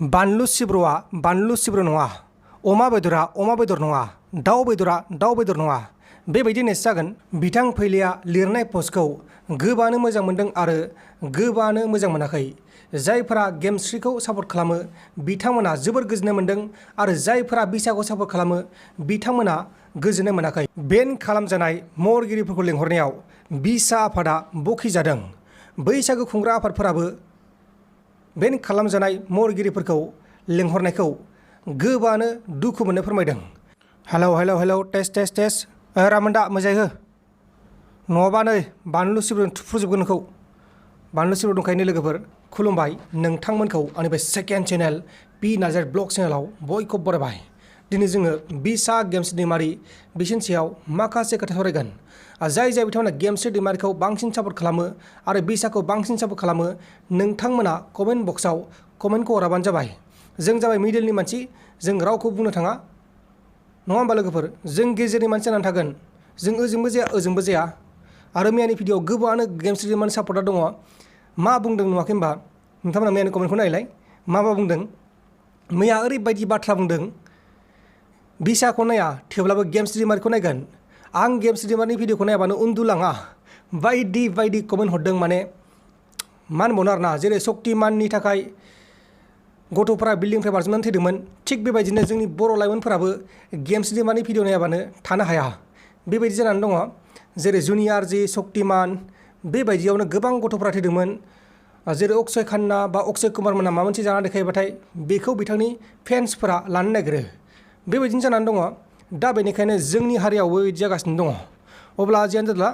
बानलु सिब्र'आ बानलु सिब्र' नङा, अमा बेदरा अमा बेदर नङा, दाउ बेदरा दाउ बेदर नङा। बेबायदिनो जागोन। बिथां फैलाया लिरनाय पस्टखौ गोबानो मोजां मोनदों आरो गोबानो मोजां मोनाखै। जायफोरा गेमस्रिखौ सापर्ट खालामो बिथांमोना जोबोर गोजोननाय मोनदों आरो जायफोरा बिसाखौ सापर्ट खालामो बिथांमोना गोजोननाय मोनाखै। बेन खालामजानाय महरगिरिफोरखौ लेंहरनायाव बिसा आफादा बखिजादों। बैसागो खुंग्रा आफादफोराबो बेन खालामजानाय महरगिरिफोरखौ लेंहरनायखौ गोबानो दुखु मोननो फोरमायदों। हेलौ टेस्ट रामोनदा मोजाङै हो, नङाबा नै बानलु सिब्र थुफ्रुजोबगोन नोंखौ। बानलु सिब्र दंखायो लोगोफोर, खुलुमबाय नोंथांमोनखौ आंनि बे second channel P Narzary blog चेनेलाव बयखौबो बरायबाय। दिनै जोङो बिसा गेमस्रि दैमारि बिसोरनि सायाव माखासे खोथा सावरायगोन। जाय बिथांमोना गेमस्रि दैमारिखौ बांसिन सापर्ट खालामो आरो बिसाखौ बांसिन सापर्ट खालामो नोंथांमोना कमेन्ट बक्सआव कमेन्टखौ हराबानो जाबाय। जों जाबाय मिडिलनि मानसि, जों रावखौ बुंनो थाङा, नङा होमबा लोगोफोर? जों गेजेरनि मानसि जानानै थागोन। जों ओजोंबो जाया ओजोंबो जाया। आरो मैयानि भिडिअआव गोबाङानो गेमस्रि दैमारिनि सापर्टार दङ। मा बुंदों नुवाखै होमबा? नोंथांमोना मैयानि कमेन्टखौ नायलाय। मा बुंदों? मैया ओरैबायदि बाथ्रा बुंदों, बिसाखौ नाया थेवब्लाबो गेमस्रि दैमारिखौ नायगोन। आं गेमस्रि दैमारिनि भिडिअखौ नायाबानो उन्दुलाङा बायदि बायदि कमेन्ट हरदों। माने मा होनबावनो आरोना, जेरै शक्तिमाननि थाखाय गथ'फोरा बिल्डिंनिफ्राय बारजुमनानै थैदोंमोन, थिग बेबायदिनो जोंनि बर' लाइमोनफोराबो गेमस्रि दैमारिनि भिडिअ नायाबानो थानो हाया। बेबायदि जानानै दङ। जेरै जुनियर जि शक्तिमान बेबायदियावनो गोबां गथ'फोरा थैदोंमोन। जेरै अक्षय खान्ना बा अक्षय कुमार मोना माबा मोनसे जाना देखायोबाथाय बेखौ बिथांनि फेन्सफोरा लानो नागिरो। बेबायदिनो जानानै दङ। दा बेनिखायनो जोंनि हारियावबो बिदि जागासिनो दङ। अब्ला जियानो जादोला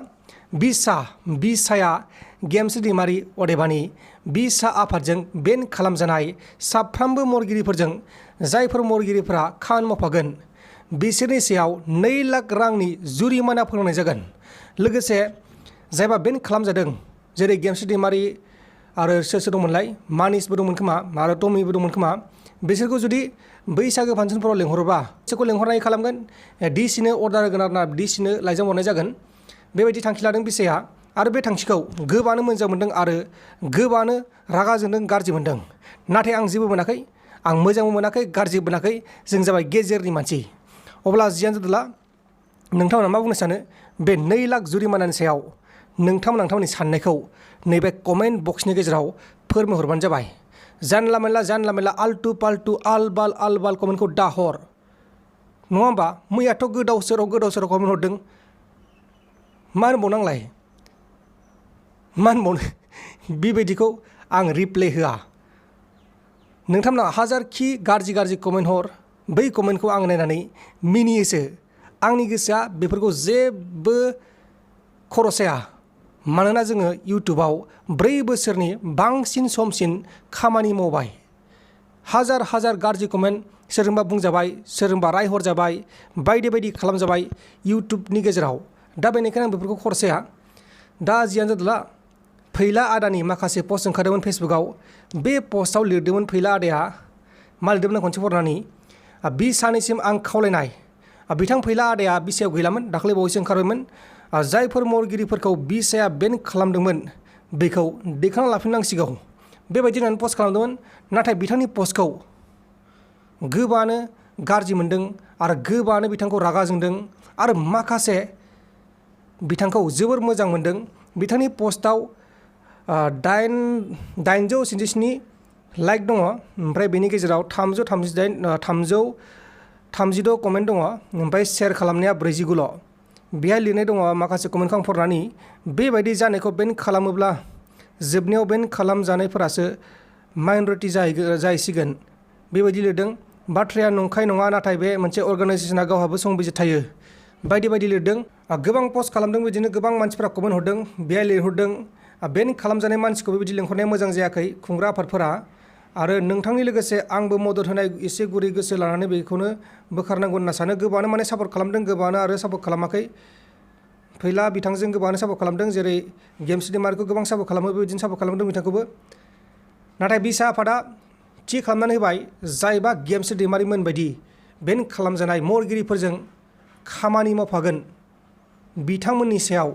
बिसाया गेमस्रि दैमारि अदेबानि बिसा आफादजों बेन खालामजानाय साफ्रोमबो महरगिरिफोरजों जायफोर महरगिरिफोरा खामानि मावफागोन बिसोरनि सायाव 2 लाख रांनि जुरिमाना फोनांनाय जागोन। लोगोसे जायबा बेन खालामजादों जेरै गेमस्रि दैमारि आरो सोर दंमोनलाय, मानिसबो दंमोन खोमा आरो टमिबो दंमोन खोमा, बिसोरखौ जुदि बैसागो फांसनफोराव लेंहरोबा बिसोरखौ लेंहरनाय खालामगोन। डिसिनो अर्डार होगोन आरोना, डिसिनो लाइजाम हरनाय जागोन। बेबायदि थांखि लादों बिसाया आरो बे थांखिखौ गोबानो मोजां मोनदों आरो गोबानो रागा जोंदों, गाज्रि मोनदों। नाथाय आं जेबो मोनाखै, आं मोजांबो मोनाखै गाज्रिबो मोनाखै। जों जाबाय गेजेरनि मानसि। अब्ला जियानो जादोला नोंथांमोना मा बुंनो सानो बे 2 लाख जुरिमानानि सायाव? नोंथांमोननि साननायखौ नैबे कमेन्ट बक्सनि गेजेराव फोरमायहरबानो जाबाय। जानला मेनला आल्टु पाल्टु आलबाल कमेन्टखौ दाहर, नङा होमबा? मैयाथ' गोदाव सोराव कमेन्ट हरदों। मा होनबावनो आंलाय? मा होनबावनो? बेबायदिखौ आं रिप्लाय होआ। नोंथांमोना हाजारखि गाज्रि कमेन्ट हर, बै कमेन्टखौ आं नायनानै मिनियोसो। आंनि गोसोआ बेफोरखौ जेबो खर'साया। मानोना जोङो इउटुबाव 4 बोसोरनि बांसिन समसिम खामानि मावबाय। हाजार गाज्रि कमेन्ट सोरजोंबा बुंजाबाय, सोरजोंबा रायहरजाबाय, बायदि खालामजाबाय इउटुबनि गेजेराव। दा बेनिखायनो आं बेफोरखौ खर'साया। दा जियानो जादोला फैला आदानि माखासे पस्ट ओंखारदोंमोन फेसबुकाव। बे पस्टआव लिरदोंमोन फैला आदाया, मा लिरदोंमोन खनसे फरायनानै, बिसानिसिम आं खावलायनाय। बिथां फैला आदाया बिसायाव गैलामोन, दाखालि बावैसो ओंखारबायमोन। जायफोर महरगिरिफोरखौ बिसाया बेन खालामदोंमोन बेखौ दैखांना लाफिननांसिगौ, बेबायदि होननानै पस्ट खालामदोंमोन। नाथाय बिथांनि पस्टखौ गोबानो गाज्रि मोनदों आरो गोबानो बिथांखौ रागा जोंदों आरो माखासे बिथांखौ जोबोर मोजां मोनदों। बिथांनि पस्टआव 867 लाइक दङ, ओमफ्राय बेनि गेजेराव 332 कमेन्ट दङ, ओमफ्राय शेयार खालामनाया 49ल'। बेहाय लिरनाय दङ माखासे कमेन्टखौ आं फरायनानै, बेबायदि जानायखौ बेन खालामोब्ला जोबनायाव बेन खालामजानायफोरासो माइनरिटि जाहैसिगोन, बेबायदि लिरदों। बाथ्राया नंखाय नङा, नाथाय बे मोनसे अर्गानाइजेसना गावहाबो संबिजित थायो, बायदि लिरदों। गोबां पस्ट खालामदों, बिदिनो गोबां मानसिफोरा कमेन्ट हरदों। बेहाय लिरहरदों बेन खालामजानाय मानसिखौ बेबायदि लेंहरनाया मोजां जायाखै खुंग्रा आफादफोरा। आरो नोंथांनि लोगोसे आंबो मदद होनाय एसे गुरै गोसो लानानै बेखौनो बोखारनांगौ होनना सानो। गोबाङानो माने सापर्ट खालामदों, गोबाङानो आरो सापर्ट खालामाखै। फैला बिथांजों गोबाङानो सापर्ट खालामदों, जेरै गेमस्रि दैमारिखौ गोबां सापर्ट खालामो, बेबायदिनो सापर्ट खालामदों बिथांखौबो। नाथाय बिसा आफादा थि खालामनानै होबाय, जायबा गेमस्रि दैमारिमोन बायदि बेन खालामजानाय महरगिरिफोरजों खामानि मावफागोन बिथांमोननि सायाव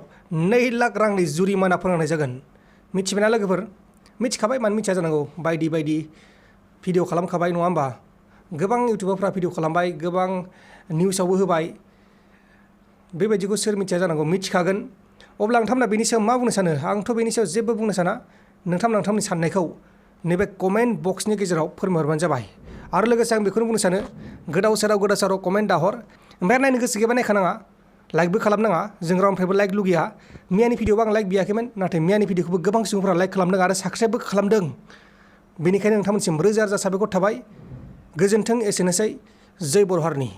2 लाख रांनि जुरिमाना फोनांनाय जागोन। मिथिबायना लोगोफोर? मिथिखाबाय, मानो मिथिया जानांगौ, बायदि भिडिअ खालामखाबाय नङा होमबा गोबां इउटिउबारफ्रा भिडिअ खालामबाय गोबां निउसावबो होबाय बेबायदिखौ सोर मिथिया जानांगौ मिथिखागोन अब्ला नोंथांमोना बेनि सायाव मा बुंनो सानो आंथ' बेनि सायाव जेबो बुंनो साना नोंथांमोननि साननायखौ नैबे कमेन्ट बक्सनि गेजेराव फोरमायहरबानो जाबाय आरो लोगोसे आं बेखौनो बुंनो सानो गोदाव सोराव कमेन्ट दाहर ओमफ्राय नायनो गोसो गैयाबा नायखानाङा लाइकबो खालामनाङा जों रावनिफ्रायबो लाइक लुगैया मियानि भिडिअ'बो आं लाइक बियाखैमोन नाथाय मियानि भिडिअ'खौबो गोबां सुबुंफोरा लाइक खालामदों आरो साबस्क्राइबबो खालामदों बेनिखायनो नोंथांमोनसिम रोजा रोजा साबायखर थाबाय गोजोन्थों एसेनोसै जै बर' हारिनि